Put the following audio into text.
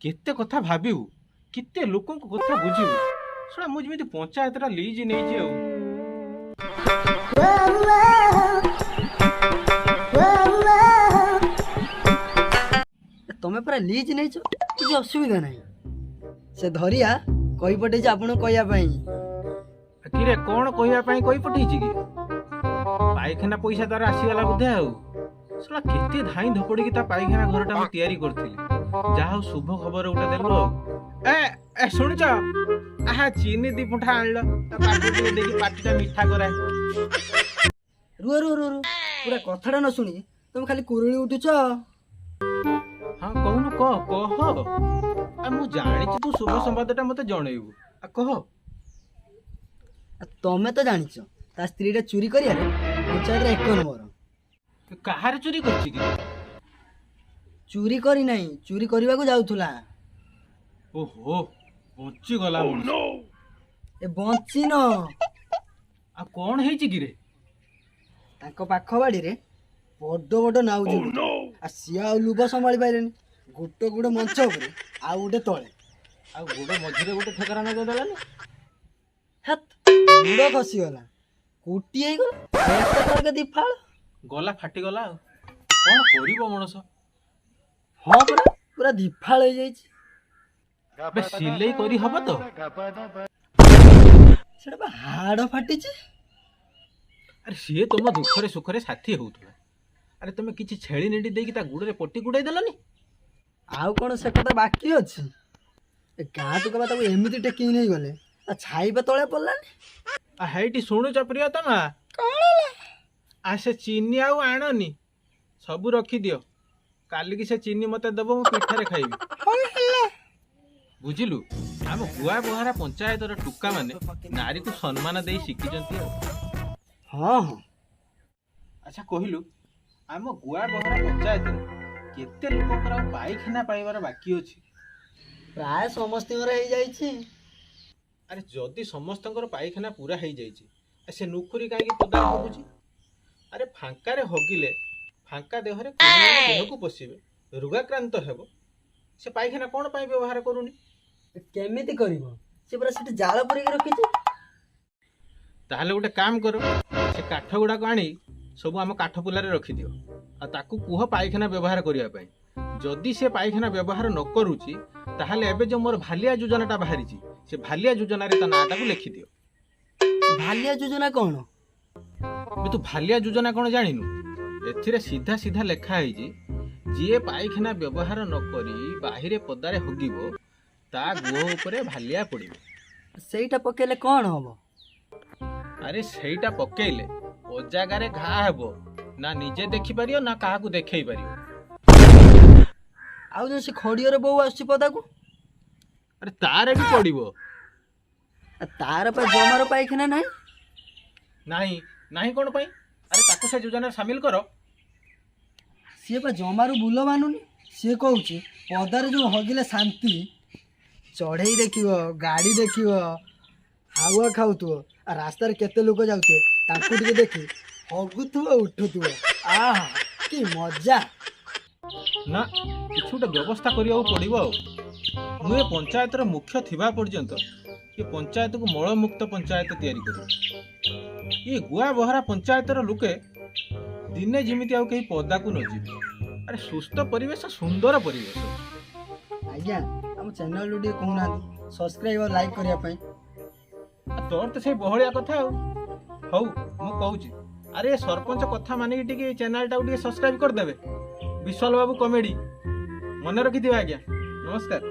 କେତେ କଥା ଭାବିବୁ, କେତେ ଲୋକଙ୍କ କଥା ବୁଝିବୁ। ଶୁଣ, ମୁଁ ଯେମିତି ପଞ୍ଚାୟତଟା ଲିଜ୍ ନେଇଛି ଆଉ। ତମେ ପରା ଲିଜ୍ ନେଇଛ, କିଛି ଅସୁବିଧା ନାହିଁ। ସେ ଧରିଆ କହି ପଠେଇଛି ଆପଣଙ୍କୁ କହିବା ପାଇଁ। କିରେ, କଣ କହିବା ପାଇଁ କହି ପଠେଇଛି କି? ପାଇଖାନା ପଇସା ତାର ଆସିଗଲା ବୋଧେ। ଆଉ ଶୁଣ, କେତେ ଧାଇଁ ଧପଡିକି ତା ପାଇଖାନା ଘରଟା ମୁଁ ତିଆରି କରିଥିଲି। ଯାହା ହଉ, ଶୁଭ ଖବର ଗୋଟେ ଦେଲୁ। ଆଉ ଏ ଏ ଶୁଣୁଛ, ଆହା ଚିନି ଦି ମୁଠା ଆଣିଲ, ତା ପାଟି ଟିକେ ଦେଇକି ପାଟିଟା ମିଠା କରାଏ। ରୁହ ରୁହ ରୁହ ରୁହ, ପୁରା କଥାଟା ନ ଶୁଣି ତମେ ଖାଲି କୁରୁଳି ଉଠୁଛ। ହଁ, କହୁନୁ, କହ କହ। ଆ ମୁଁ ଜାଣିଛି ତୁ ଶୁଭ ସମ୍ବାଦଟା ମତେ ଜଣେଇବୁ, ଆ କହ। ଆଉ ତମେ ତ ଜାଣିଛ ତା ସ୍ତ୍ରୀଟା ଚୋରି କରିବାରେ ପଞ୍ଚାୟତରେ ଏକ ନମ୍ବର। କାହାର ଚୋରି କରିଛି କି? ଚୋରି କରିନାହିଁ, ଚୋରି କରିବାକୁ ଯାଉଥିଲା। ଓହୋ, ବଞ୍ଚିଗଲା ମଣିଷ। ଏ ବଞ୍ଚିନ। ଆଉ କଣ ହେଇଛି କିରେ? ତାଙ୍କ ପାଖ ବାଡ଼ିରେ ବଡ ବଡ ନାଉ ଝୁଲୁଛି। ଆଉ ସିଏ ଆଉ ଲୁଭ ସମ୍ଭାଳି ପାରିଲେନି। ଗୋଟେ ଗୋଡ ମଞ୍ଚ ଉପରେ ଆଉ ଗୋଟେ ତଳେ। ଆଉ ଗୋଡ ମଝିରେ ଗୋଟେ ଠେକରା ନଗେଇ ଦେଲାନି? ହେତ୍, ଗୋଡ ଖସିଗଲା, କୁଟି ହେଇଗଲା ଏକାଥରକେ ଦି ଫାଳ। ଗଲା, ଫାଟିଗଲା, ଆଉ କଣ କରିବ ମଣିଷ? ହଁ ପରା, ପୁରା ଦିଫାଳ ହେଇଯାଇଛି। ଏବେ ସିଲେଇ କରି ହବ ତ? ସେଟା ବା ହାଡ ଫାଟିଛି। ଆରେ, ସିଏ ତମ ଦୁଃଖରେ ସୁଖରେ ସାଥୀ ହଉଥିଲା। ଆରେ, ତମେ କିଛି ଛେଳି ନେଡି ଦେଇକି ତା ଗୋଡରେ ପଟି ଗୁଡେଇ ଦେଲନି? ଆଉ କଣ ସେ କଥା ବାକି ଅଛି? ଏ ଗାଁ ଟୋକା ବା ତାକୁ ଏମିତି ଟେକିକି ନେଇଗଲେ, ତା ଛାଇ ବା ତଳେ ପଡିଲାନି। ଆ ହେଇଠି ଶୁଣୁଛ ପ୍ରିୟତମା, ଆ ସେ ଚିନି ଆଉ ଆଣନି, ସବୁ ରଖିଦିଅ। କାଲିକି ସେ ଚିନି ମତେ ଦବ, ମୁଁ ପିଠାରେ ଖାଇବି। ବୁଝିଲୁ, ଆମ ଗୁଆ ବହାରା ପଞ୍ଚାୟତର ଟୁକା ମାନେ ନାରୀକୁ ସମ୍ମାନ ଦେଇ ଶିଖିଛନ୍ତି ଆଉ। ହଁ। ଆଚ୍ଛା କହିଲୁ, ଆମ ଗୁଆ ବହରା ପଞ୍ଚାୟତରେ କେତେ ଲୋକଙ୍କର ଆଉ ପାଇଖାନା ପାଇବାର ବାକି ଅଛି? ପ୍ରାୟ ସମସ୍ତଙ୍କର ହେଇଯାଇଛି। ଆରେ, ଯଦି ସମସ୍ତଙ୍କର ପାଇଖାନା ପୁରା ହେଇଯାଇଛି, ଆ ସେ ନୁଖୁରୀ କାହିଁକି ପଦାରେ ହଗୁଛି? ଆରେ, ଫାଙ୍କାରେ ହଗିଲେ ଫାଙ୍କା ଦେହରେ କୀଟାଣୁ ଦେହକୁ ପଶିବେ, ରୋଗାକ୍ରାନ୍ତ ହେବ। ସେ ପାଇଖାନା କ'ଣ ପାଇଁ ବ୍ୟବହାର କରୁନି? କେମିତି କରିବ? ସେ ପୁରା ସେଠି ଜାଳ ପୁରେଇକି ରଖିଛି। ତାହେଲେ ଗୋଟେ କାମ କର, ସେ କାଠ ଗୁଡ଼ାକ ଆଣି ସବୁ ଆମ କାଠ ପୁଲାରେ ରଖିଦିଅ ଆଉ ତାକୁ କୁହ ପାଇଖାନା ବ୍ୟବହାର କରିବା ପାଇଁ। ଯଦି ସେ ପାଇଖାନା ବ୍ୟବହାର ନ କରୁଛି, ତାହେଲେ ଏବେ ଯେଉଁ ମୋର ଭାଲିଆ ଯୋଜନାଟା ବାହାରିଛି, ସେ ଭାଲିଆ ଯୋଜନାରେ ତା ନାଁଟାକୁ ଲେଖିଦିଅ। ଭାଲିଆ ଯୋଜନା କଣ? ଏବେ ତୁ ଭାଲିଆ ଯୋଜନା କ'ଣ ଜାଣିନୁ? ଏଥିରେ ସିଧା ସିଧା ଲେଖା ହେଇଛି, ଯିଏ ପାଇଖାନା ବ୍ୟବହାର ନ କରି ବାହିରେ ପଦାରେ ହଗିବ, ତା ଗୁହ ଉପରେ ଭାଲିଆ ପଡ଼ିବ। ସେଇଟା ପକେଇଲେ କଣ ହବ? ଆରେ, ସେଇଟା ପକେଇଲେ ଅଜାଗାରେ ଘା ହେବ, ନା ନିଜେ ଦେଖିପାରିବ ନା କାହାକୁ ଦେଖେଇ ପାରିବ। ଆଉ ଯୋଉ ସେ ଖଡ଼ିଆରେ ବୋଉ ଆସୁଛି ପଦାକୁ? ଆରେ, ତାର ବି ପଡ଼ିବ। ଆଉ ତାର ପା ଜମାର ପାଇଖାନା ନାହିଁ। ନାହିଁ ନାହିଁ କ'ଣ ପାଇଁ? ଆରେ, ତାକୁ ସେ ଯୋଜନାରେ ସାମିଲ କର। ସିଏ ପା ଜମାରୁ ବୁଲ ମାନୁନି। ସିଏ କହୁଛି ପଦାରେ ଯୋଉ ହଗିଲେ ଶାନ୍ତି, ଚଢ଼େଇ ଦେଖିବ, ଗାଡ଼ି ଦେଖିବ, ହାୱା ଖାଉଥିବ, ଆଉ ରାସ୍ତାରେ କେତେ ଲୋକ ଯାଉଥିବେ ତାଙ୍କୁ ଟିକେ ଦେଖି ହଗୁଥିବ ଉଠୁଥିବ, ଆହା କି ମଜା! ନା, କିଛି ଗୋଟେ ବ୍ୟବସ୍ଥା କରିବାକୁ ପଡ଼ିବ। ଆଉ ମୁଁ ଏ ପଞ୍ଚାୟତର ମୁଖ୍ୟ ଥିବା ପର୍ଯ୍ୟନ୍ତ ଏ ପଞ୍ଚାୟତକୁ ମଳମୁକ୍ତ ପଞ୍ଚାୟତ ତିଆରି କରିବି। ଏ ଗୁଆ ବହରା ପଞ୍ଚାୟତର ଲୋକେ ଦିନେ ଯେମିତି ଆଉ କେହି ପଦାକୁ ନ ଯିବେ। ଆରେ, ସୁସ୍ଥ ପରିବେଶ, ସୁନ୍ଦର ପରିବେଶ। ଆଜ୍ଞା, ଆମ ଚ୍ୟାନେଲରୁ ଟିକେ କହୁନାହାନ୍ତି ସବସ୍କ୍ରାଇବ୍ ଆଉ ଲାଇକ୍ କରିବା ପାଇଁ। ଆଉ ତୋର ତ ସେଇ ବହଳିଆ କଥା ଆଉ। ହଉ, ମୁଁ କହୁଛି। ଆରେ, ଏ ସରପଞ୍ଚ କଥା ମାନିକି ଟିକେ ଏ ଚ୍ୟାନେଲଟାକୁ ଟିକେ ସବସ୍କ୍ରାଇବ୍ କରିଦେବେ। ବିଶ୍ୱାଲ ବାବୁ କମେଡି ମନେ ରଖିଥିବେ ଆଜ୍ଞା। ନମସ୍କାର।